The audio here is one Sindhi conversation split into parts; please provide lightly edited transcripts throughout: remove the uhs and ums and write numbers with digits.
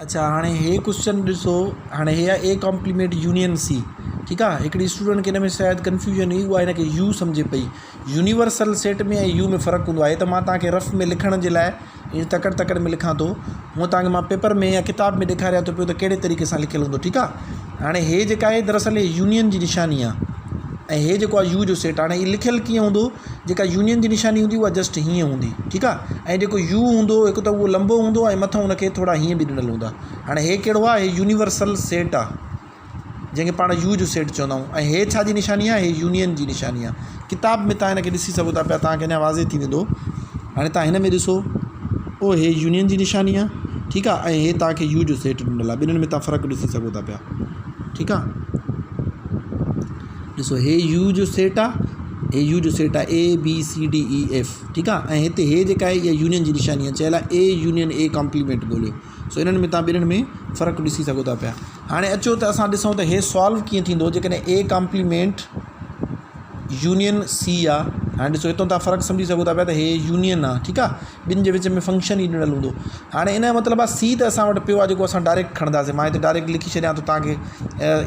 اڇا هاڻي هي ڪوسچن ڏسو هاڻي هي آهي اي ڪامپليمينٽ يونين سي ٺيڪ آهي هڪڙي اسٽوڊنٽ کي هن ۾ شايد ڪنفيوزن هئي اها هن کي يو سمجهي پئي يونيورسل سيٽ ۾ ۽ يو ۾ فرق هوندو آهي ته مان توهان کي رف ۾ لکڻ جي لاء ائين تڪڙ تڪڙ ۾ لکان ٿو هونء توهان کي مان پيپر ۾ يا ڪتاب ۾ ڏيکاريان ٿو پيو ته ڪهڙي طريقي سان لکيل هوندو ٺيڪ آهي هاڻي هي جيڪا آهي دراصل هي يونين جي نشاني آهي ۽ هي جيڪو آهي يو جو سيٽ هاڻي هي لکيل ڪيئن هوندو جيڪا يونين جي نشاني هوندي اها جسٽ هيئن هوندي ٺيڪ آهي ۽ جيڪو يو هوندو هڪ ته اهو لمبو هوندو ۽ مٿان ان کي ٿورا هيئن به ڏنل هوندا هاڻي هي ڪهڙو آهي هي يونيورسل سيٽ آهي جنهن کي پاڻ يو جو سيٽ چوندا آهيون ۽ هي ڇا جي نشاني آهي هي يونين جي نشاني آهي ڪتاب ۾ تان هن کي ڏسي سگهو ٿا پيا تان کي اڃا واضح ٿي ويندو هاڻي تان هن ۾ ڏسو او هي يونين جي نشاني آهي ٺيڪ آهي ۽ هي تان کي يو جو سيٽ ڏنل آهي ٻنهن ۾ تان فرق ڏسي سگهو ٿا پيا ٺيڪ آهي ڏسو هي يو جو سيٽ آ هي يو جو سيٽ آ اي بي سي ڊي اي ايف ٺيڪ آ ۽ هتي هي جيڪا آهي اها يونين جي نشاني آ چيل آ اي يونين اي ڪامپليمينٽ ڳوليو سو انهن ۾ تان ٻنهن ۾ فرق ڏسي سگهو ٿا پيا هاڻي اچو ته اسان ڏسون ته هي سالو ڪيئن ٿيندو جيڪڏهن اي ڪامپليمينٽ يونين سي آ هاڻي ڏسو هتان تان فرق سمجهي سگهو ٿا پيا ته هي يونين آ ٺيڪ آ ٻن جي وچ ۾ فنڪشن ئي ڏنل هوندو هاڻي ان جو مطلب آهي سي ته اسان وٽ پيو آهي جيڪو اسان ڊائريڪٽ کڻنداسين مان هتي ڊائريڪٽ لکي ڇڏيان ٿو توهان کي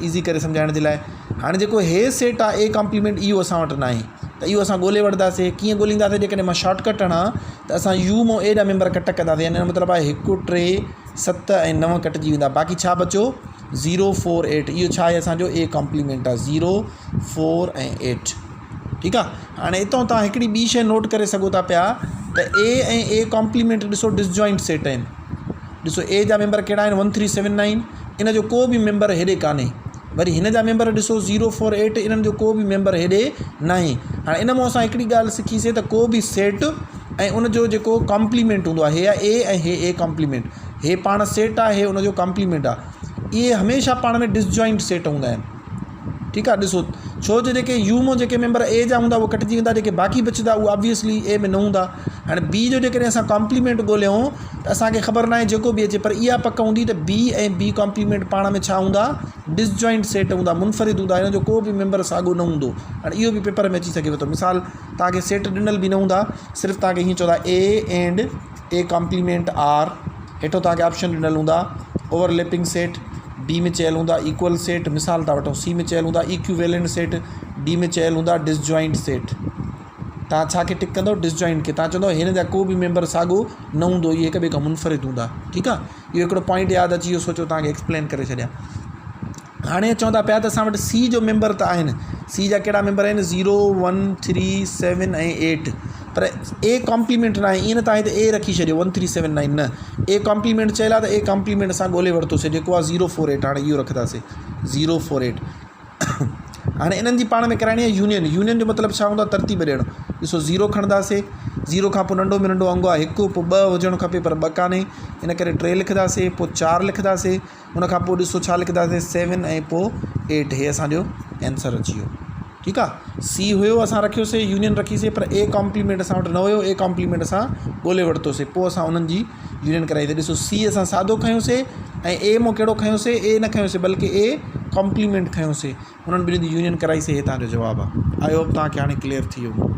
ايزي ڪري سمجهائڻ جي لاء هاڻي جيڪو هي سيٽ آهي اي ڪامپليمينٽ اهو اسان وٽ ناهي ته اهو اسان ڳولي وٺنداسين ڪيئن ڳولينداسين جيڪڏهن مان شارٽ ڪٽ هڻان ته اسان يو مون اي جا ميمبر ڪٽ ڪنداسين يعني ان جو مطلب آهي هڪ ٽي ست ۽ نو ڪٽجي ويندا باقي ڇا بچيو زيرو فور ايٽ اهو ڇا آهي اسانجو اي ڪامپليمينٽ آهي زيرو فور ۽ ايٽ ٺيڪ آ هاڻي اتان تان هڪڙي ٻي شيء نوٽ ڪري سگهو ٿا پيا ته اي ۽ اي ڪامپليمينٽ ڏسو ڊسجوائنٽ سيٽ آهن ڏسو اي جا ميمبر ڪهڙا آهن ون ٿري سيون نائن ان جو ڪو به ميمبر هيڏي ڪانهي وري هن جا ميمبر ڏسو زيرو فور ايٽ انهن جو ڪو به ميمبر هيڏي ناهي هاڻي ان مون اسان هڪڙي ڳالهه سکيسي ته ڪو به سيٽ ۽ ان جو جيڪو ڪامپليمينٽ هوندو آهي هي آهي اي ۽ هي اي ڪامپليمينٽ هي پاڻ سيٽ آهي هي ان جو ڪامپليمينٽ آهي اهي هميشه پاڻ ۾ ڊسجوائنٽ سيٽ هوندا آهن ٺيڪ آ ڏسو ڇو جو جيڪي يو مون جيڪي ميمبر اي جا هوندا اهي ڪٽجي ويندا جيڪي باقي بچندا اهي آبويسلي اي ۾ نه هوندا هاڻي بي جو جيڪڏهن اسان ڪامپليمينٽ ڳوليون ته اسانکي خبر ناهي جيڪو به اچي پر اها پڪ هوندي ته بي ۽ بي ڪامپليمينٽ پاڻ ۾ ڇا هوندا ڊسجوائنٽ سيٽ هوندا منفرد هوندا هن جو ڪو به ميمبر ساڳو نه هوندو هاڻي اهو به پيپر ۾ اچي سگهي ٿو مثال توهان کي سيٽ ڏنل به نه هوندا صرف توهان کي هيئن چوندا اي اينڊ اي ڪامپليمينٽ آر هيٺو توهان کي آپشن ڏنل هوندا اوورليپنگ سيٽ بي ۾ چيل هوندا ايڪول سيٽ مثال ٿا وٺون سي ۾ چيل هوندا ايڪويلنٽ سيٽ ڊي ۾ چيل هوندا ڊسجوائنٽ سيٽ توهان ڇا کي ٽڪ ڪندو ڊسجوائنٽ کي توهان چوندو هن جا ڪو به ميمبر ساڳو نه هوندو اهي هڪ ٻئي کان منفرد هوندا ٺيڪ آهي اهو هڪڙو پوائنٽ ياد اچي ويو سوچو توهان کي ايڪسپلين ڪري ڇڏيان هاڻي چون ٿا پيا ته اسان وٽ سي جو ميمبر ته آهن سي جا ڪهڙا ميمبر آهن زيرو ون ٿري سيون ۽ ايٽ پر اي ڪامپليمينٽ ناهي ائين نه ته هتي اي رکي ڇڏيو ون ٿري سيون نائن نه اي ڪامپليمينٽ چيل آهي ته اي ڪامپليمينٽ اسان ڳولي ورتوسي جيڪو آهي زيرو فور ايٽ هاڻي اهو رکنداسي زيرو فور ايٽ هاڻي انهن جي پاڻ ۾ ڪرائڻي آهي يونين يونين جو مطلب ڇا هوندو آهي ترتيب ڏيڻ ڏسو زيرو کڻنداسي زيرو کان پوء ننڍو ۾ ننڍو انگ آهي هڪ پوء ٻه هجڻ کپي پر ٻه ڪانهي ان ڪري ٽي لکنداسي پوء چار لکنداسي ان کان پوء ڏسو ڇا لکنداسين سيون ۽ پوء ايٽ هي اسان جو آنسر اچي ويو ٺيڪ آ سي هيو اسان رکيوسي يونين رکيسي پر اي ڪامپليمينٽ اسان وٽ نه هيو اي ڪامپليمينٽ اسان ڳولي ورتوسي پوء اسان انهن جي يونين ڪرائي ته ڏسو سي اسان سادو کنيوسي ۽ اي مون ڪهڙو کنيوسي اي نه کنيوسي بلڪه اي ڪامپليمينٽ کنيوسي انهن ٻنهي جي يونين ڪرائيسي هي تان جو جواب آ I hope تان کي هاڻي ڪليئر ٿي ويو هوندو.